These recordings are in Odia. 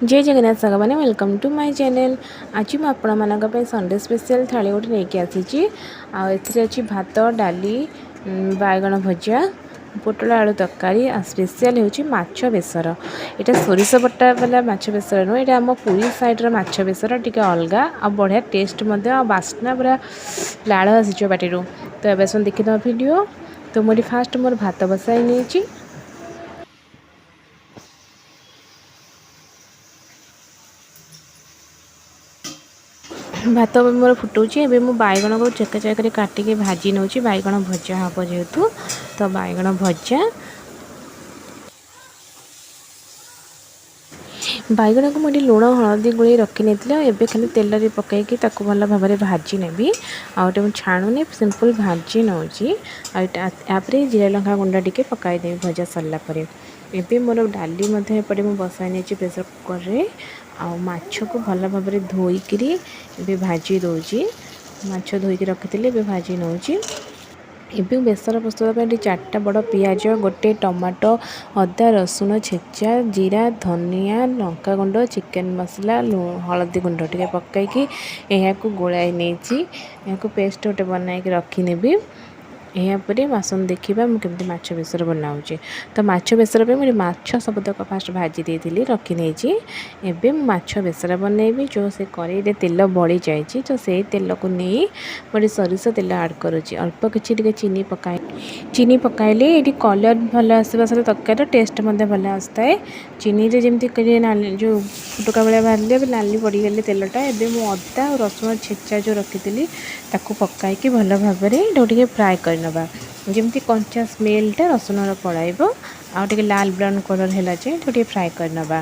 ଜୟ ଜଗନ୍ନାଥ ସାଙ୍ଗମାନେ, welcome to my channel. ଆଜି ମୁଁ ଆପଣମାନଙ୍କ ପାଇଁ ସଣ୍ଡେ ସ୍ପେଶିଆଲ୍ ଥାଳି ଗୋଟେ ନେଇକି ଆସିଛି। ଆଉ ଏଥିରେ ଅଛି ଭାତ, ଡାଲି, ବାଇଗଣ ଭଜା, ପୋଟଳ ଆଳୁ ତରକାରୀ ଆଉ ସ୍ପେଶିଆଲ୍ ହେଉଛି ମାଛ ବେସର। ଏଇଟା ସୋରିଷ ବଟା ବାଲା ମାଛ ବେସର ନୁହେଁ, ଏଇଟା ଆମ ପୁରୀ ସାଇଡ଼୍ର ମାଛ ବେସର, ଟିକେ ଅଲଗା ଆଉ ବଢ଼ିଆ ଟେଷ୍ଟ ମଧ୍ୟ, ଆଉ ବାସ୍ନା ପୁରା ଲାଳ ଆସିଯିବ ପାଟିରୁ। ତ ଏବେ ଆସନ୍ତୁ ଦେଖିଦେବା ଭିଡ଼ିଓ। ତ ମୁଁ ଏଠି ଫାଷ୍ଟ ମୋର ଭାତ ବସାଇ ନେଇଛି। ଭାତ ମୋର ଫୁଟଉଛି। ଏବେ ମୁଁ ବାଇଗଣକୁ ଚେକା ଚେକା କରି କାଟିକି ଭାଜି ନେଉଛି। ବାଇଗଣ ଭଜା ହେବ ଯେହେତୁ, ତ ବାଇଗଣ ଭଜା। ବାଇଗଣକୁ ମୁଁ ଏଠି ଲୁଣ ହଳଦୀ ଗୋଳେଇ ରଖିନେଇଥିଲି ଆଉ ଏବେ ଖାଲି ତେଲରେ ପକାଇକି ତାକୁ ଭଲ ଭାବରେ ଭାଜି ନେବି। ଆଉ ଏଇଟା ମୁଁ ଛାଣୁନି, ସିମ୍ପଲ୍ ଭାଜି ନେଉଛି। ଆଉ ଏଇଟା ତାପରେ ଜିରା ଲଙ୍କା ଗୁଣ୍ଡ ଟିକେ ପକାଇଦେବି ଭଜା ସରିଲା ପରେ। ଏବେ ମୋର ଡାଲି ମଧ୍ୟ ଏପଟେ ମୁଁ ବସାଇ ନେଇଛି ପ୍ରେସର୍ କୁକର୍ରେ। ଆଉ ମାଛକୁ ଭଲ ଭାବରେ ଧୋଇକିରି ଏବେ ଭାଜି ଦେଉଛି। ମାଛ ଧୋଇକି ରଖିଥିଲି, ଏବେ ଭାଜି ନେଉଛି। ଏବେ ବେସର ପ୍ରସ୍ତୁତ ପାଇଁ ଏଠି 4ଟା ବଡ଼ ପିଆଜ, ଗୋଟେ ଟମାଟୋ, ଅଦା ରସୁଣ ଛେଚା, ଜିରା, ଧନିଆ, ଲଙ୍କାଗୁଣ୍ଡ, ଚିକେନ୍ ମସଲା, ହଳଦୀ ଗୁଣ୍ଡ ଟିକେ ପକାଇକି ଏହାକୁ ଗୋଳାଇ ନେଇଛି। ଏହାକୁ ପେଷ୍ଟ ଗୋଟେ ବନାଇକି ରଖିନେବି। ଏହାପରେ ଆସନ୍ତୁ ଦେଖିବା ମୁଁ କେମିତି ମାଛ ବେସର ବନାଉଛି। ତ ମାଛ ବେସର ପାଇଁ ମୁଁ ମାଛ ସବୁତକ ଫାଷ୍ଟ ଭାଜି ଦେଇଥିଲି, ରଖିନେଇଛି। ଏବେ ମୁଁ ମାଛ ବେସର ବନେଇବି। ଯେଉଁ ସେ କରେଇରେ ତେଲ ବଳି ଯାଇଛି, ତ ସେଇ ତେଲକୁ ନେଇ ମୁଁ ଏଠି ସୋରିଷ ତେଲ ଆଡ଼୍ କରୁଛି। ଅଳ୍ପ କିଛି ଟିକେ ଚିନି ପକାଇ, ଚିନି ପକାଇଲେ ଏଠି କଲର୍ ଭଲ ଆସିବା ସହିତ ତରକାରୀର ଟେଷ୍ଟ ମଧ୍ୟ ଭଲ ଆସିଥାଏ। ଚିନିରେ ଯେମିତି ନାଲି ଯେଉଁ ଫୁଟୁକା ଭଳିଆ ବାହାରିଲେ, ଏବେ ନାଲି ପଡ଼ିଗଲେ ତେଲଟା। ଏବେ ମୁଁ ଅଦା ଆଉ ରସୁଣ ଛେଚା ଯେଉଁ ରଖିଥିଲି, ତାକୁ ପକାଇକି ଭଲ ଭାବରେ ଏଇଟାକୁ ଟିକେ ଫ୍ରାଏ କରିନେବା, ଯେମିତି କଞ୍ଚା ସ୍ମେଲ୍ଟା ରସୁଣର ପଳାଇବ ଆଉ ଟିକେ ଲାଲ ବ୍ରାଉନ୍ କଲର୍ ହେଲା ଯାଏଁ ଏଇଟାକୁ ଟିକେ ଫ୍ରାଏ କରିନେବା।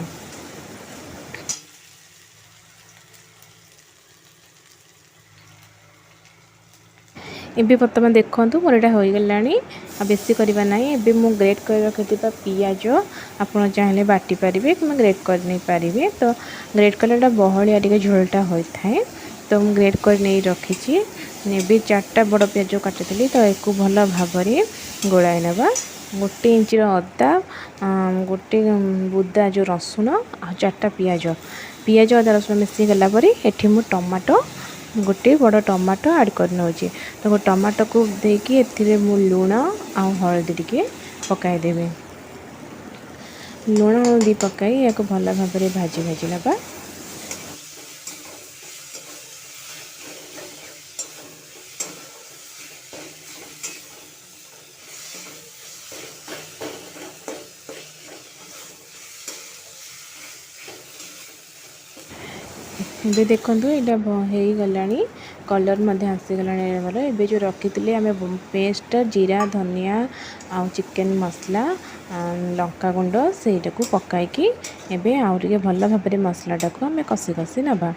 ଏବେ ବର୍ତ୍ତମାନ ଦେଖନ୍ତୁ, ମୋର ଏଇଟା ହୋଇଗଲାଣି, ଆଉ ବେଶୀ କରିବା ନାହିଁ। ଏବେ ମୁଁ ଗ୍ରେଟ୍ କରି ରଖିଥିବା ପିଆଜ, ଆପଣ ଚାହିଁଲେ ବାଟି ପାରିବେ କିମ୍ବା ଗ୍ରେଟ୍ କରି ନେଇପାରିବେ। ତ ଗ୍ରେଟ୍ କଲେ ଏଇଟା ବହଳିଆ ଟିକେ ଝୋଳଟା ହୋଇଥାଏ। ତ ମୁଁ ଗ୍ରେଟ୍ କରି ନେଇ ରଖିଛି। ଏବେ 4ଟା ବଡ଼ ପିଆଜ କାଟିଥିଲି, ତ ଏକୁ ଭଲ ଭାବରେ ଗୋଳାଇ ନେବା। 1 ଇଞ୍ଚର ଅଦା, ଗୋଟେ ବୁଦା ଯେଉଁ ରସୁଣ ଆଉ 4ଟା ପିଆଜ। ପିଆଜ ଅଦା ରସୁଣ ମିଶିଗଲା ପରେ ଏଠି ମୁଁ ଟମାଟୋ, ଗୋଟେ ବଡ଼ ଟମାଟୋ ଆଡ଼୍ କରି ନେଉଛି। ତ ଟମାଟୋକୁ ଦେଇକି ଏଥିରେ ମୁଁ ଲୁଣ ଆଉ ହଳଦୀ ଟିକେ ପକାଇଦେବି। ଲୁଣ ହଳଦୀ ପକାଇ ଏହାକୁ ଭଲ ଭାବରେ ଭାଜି ଭାଜି ନେବା। ଏବେ ଦେଖନ୍ତୁ, ଏଇଟା ହେଇଗଲାଣି, କଲର୍ ମଧ୍ୟ ଆସିଗଲାଣି ଆମର। ଏବେ ଯେଉଁ ରଖିଥିଲେ ଆମେ ପେଷ୍ଟ, ଜିରା, ଧନିଆ ଆଉ ଚିକେନ୍ ମସଲା, ଲଙ୍କାଗୁଣ୍ଡ, ସେଇଟାକୁ ପକାଇକି ଏବେ ଆଉ ଟିକେ ଭଲ ଭାବରେ ମସଲାଟାକୁ ଆମେ କଷି କଷି ନେବା।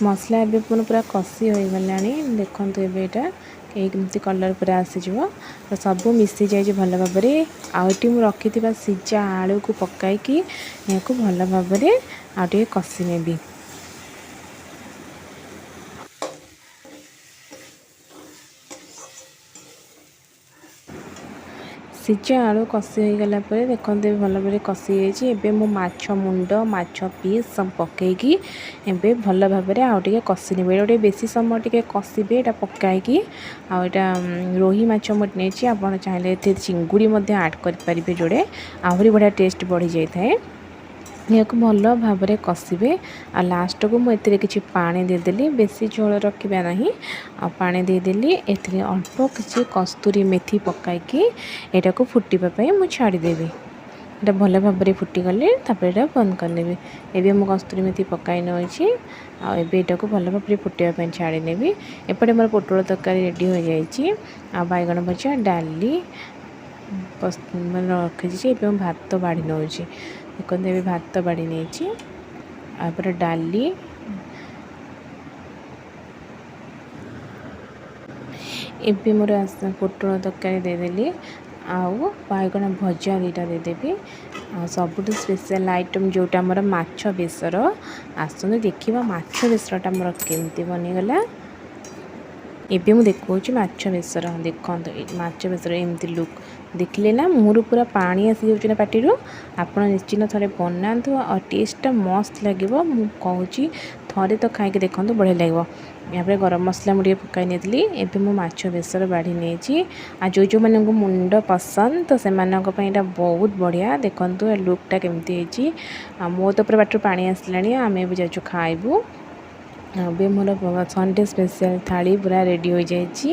ମସଲା ଏବେ ପୁଣି ପୁରା କଷି ହୋଇଗଲାଣି। ଦେଖନ୍ତୁ, ଏବେ ଏଇଟା ଏଇ କେମିତି କଲର୍ ପୁରା ଆସିଯିବ। ତ ସବୁ ମିଶି ଯାଇଛି ଭଲ ଭାବରେ। ଆଉ ଏଠି ମୁଁ ରଖିଥିବା ସିଝା ଆଳୁକୁ ପକାଇକି ଏହାକୁ ଭଲ ଭାବରେ ଆଉ ଟିକେ କଷି ନେବି। ସିଝା ଆଳୁ କଷି ହୋଇଗଲା ପରେ ଦେଖନ୍ତୁ, ଏବେ ଭଲ ଭାବରେ କଷି ହେଇଯାଇଛି। ଏବେ ମୁଁ ମାଛ ମୁଣ୍ଡ, ମାଛ ପିସ୍ ସବୁ ପକାଇକି ଏବେ ଭଲ ଭାବରେ ଆଉ ଟିକେ କଷି ନେବି। ଏଇଟା ଟିକେ ବେଶୀ ସମୟ ଟିକେ କଷିବେ ଏଇଟା ପକାଇକି। ଆଉ ଏଇଟା ରୋହି ମାଛ ମୁଁ ନେଇଛି, ଆପଣ ଚାହିଁଲେ ଏଥିରେ ଚିଙ୍ଗୁଡ଼ି ମଧ୍ୟ ଆଡ଼୍ କରିପାରିବେ ଯୋଡ଼େ, ଆହୁରି ବଢ଼ିଆ ଟେଷ୍ଟ ବଢ଼ିଯାଇଥାଏ। ଏହାକୁ ଭଲ ଭାବରେ କଷିବେ। ଆଉ ଲାଷ୍ଟକୁ ମୁଁ ଏଥିରେ କିଛି ପାଣି ଦେଇଦେଲି, ବେଶୀ ଝୋଳ ରଖିବା ନାହିଁ। ଆଉ ପାଣି ଦେଇଦେଲି, ଏଥିରେ ଅଳ୍ପ କିଛି କସ୍ତୁରୀ ମେଥି ପକାଇକି ଏଇଟାକୁ ଫୁଟିବା ପାଇଁ ମୁଁ ଛାଡ଼ିଦେବି। ଏଇଟା ଭଲ ଭାବରେ ଫୁଟିଗଲେ ତାପରେ ଏଇଟା ବନ୍ଦ କରିନେବି। ଏବେ ମୁଁ କସ୍ତୁରୀ ମେଥି ପକାଇ ନେଉଛି ଆଉ ଏବେ ଏଇଟାକୁ ଭଲ ଭାବରେ ଫୁଟିବା ପାଇଁ ଛାଡ଼ି ନେବି। ଏପଟେ ମୋର ପୋଟଳ ତରକାରୀ ରେଡ଼ି ହୋଇଯାଇଛି ଆଉ ବାଇଗଣ ଭଜା, ଡାଲି ମାନେ ରଖିଛି। ଏବେ ମୁଁ ଭାତ ବାଢ଼ି ନେଉଛି। ଦେଖନ୍ତୁ, ଏବେ ଭାତ ବାଢ଼ି ନେଇଛି ଆଉ ଏପଟେ ଡାଲି। ଏବେ ମୋର ପୋଟଳ ତରକାରୀ ଦେଇଦେଲି ଆଉ ବାଇଗଣ ଭଜା 2ଟା ଦେଇଦେବି। ଆଉ ସବୁଠୁ ସ୍ପେଶାଲ୍ ଆଇଟମ୍ ଯେଉଁଟା ଆମର ମାଛ ବେସର, ଆସନ୍ତୁ ଦେଖିବା ମାଛ ବେସରଟା ଆମର କେମିତି ବନିଗଲା। ଏବେ ମୁଁ ଦେଖାଉଛି ମାଛ ବେସର। ଦେଖନ୍ତୁ, ଏ ମାଛ ବେସର ଏମିତି ଲୁକ୍ ଦେଖିଲେ ନା ମୁହଁରୁ ପୁରା ପାଣି ଆସିଯାଉଛି ନା ପାଟିରୁ। ଆପଣ ନିଶ୍ଚିନ୍ତ ଥରେ ବନାନ୍ତୁ ଆଉ ଟେଷ୍ଟଟା ମସ୍ତ ଲାଗିବ। ମୁଁ କହୁଛି, ଥରେ ତ ଖାଇକି ଦେଖନ୍ତୁ, ବଢ଼ିଆ ଲାଗିବ। ଏହାପରେ ଗରମ ମସଲା ମୁଁ ଟିକେ ପକାଇ ନେଇଥିଲି। ଏବେ ମୁଁ ମାଛ ବେସର ବାଢ଼ି ନେଇଛି। ଆଉ ଯେଉଁ ଯେଉଁମାନଙ୍କୁ ମୁଣ୍ଡ ପସନ୍ଦ, ତ ସେମାନଙ୍କ ପାଇଁ ଏଇଟା ବହୁତ ବଢ଼ିଆ। ଦେଖନ୍ତୁ, ଏ ଲୁକ୍ଟା କେମିତି ହେଇଛି। ଆଉ ମୋ ତ ପୁରା ପାଟିରୁ ପାଣି ଆସିଲାଣି। ଆମେ ଏବେ ଯାଉଛୁ ଖାଇବୁ। ଏବେ ମୋର ସଣ୍ଡେ ସ୍ପେଶିଆଲ୍ ଥାଳି ପୁରା ରେଡ଼ି ହୋଇଯାଇଛି।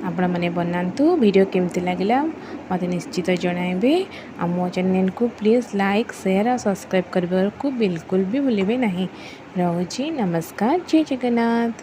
ଆପଣମାନେ ବନାନ୍ତୁ। ଭିଡ଼ିଓ କେମିତି ଲାଗିଲା, ମୋତେ ନିଶ୍ଚିତ ଜଣାଇବେ। ଆଉ ମୋ ଚ୍ୟାନେଲକୁ ପ୍ଲିଜ୍ ଲାଇକ୍, ସେୟାର ଆଉ ସବସ୍କ୍ରାଇବ୍ କରିବାକୁ ବିଲକୁଲ ବି ଭୁଲିବେ ନାହିଁ। ରହୁଛି, ନମସ୍କାର, ଜୟ ଜଗନ୍ନାଥ।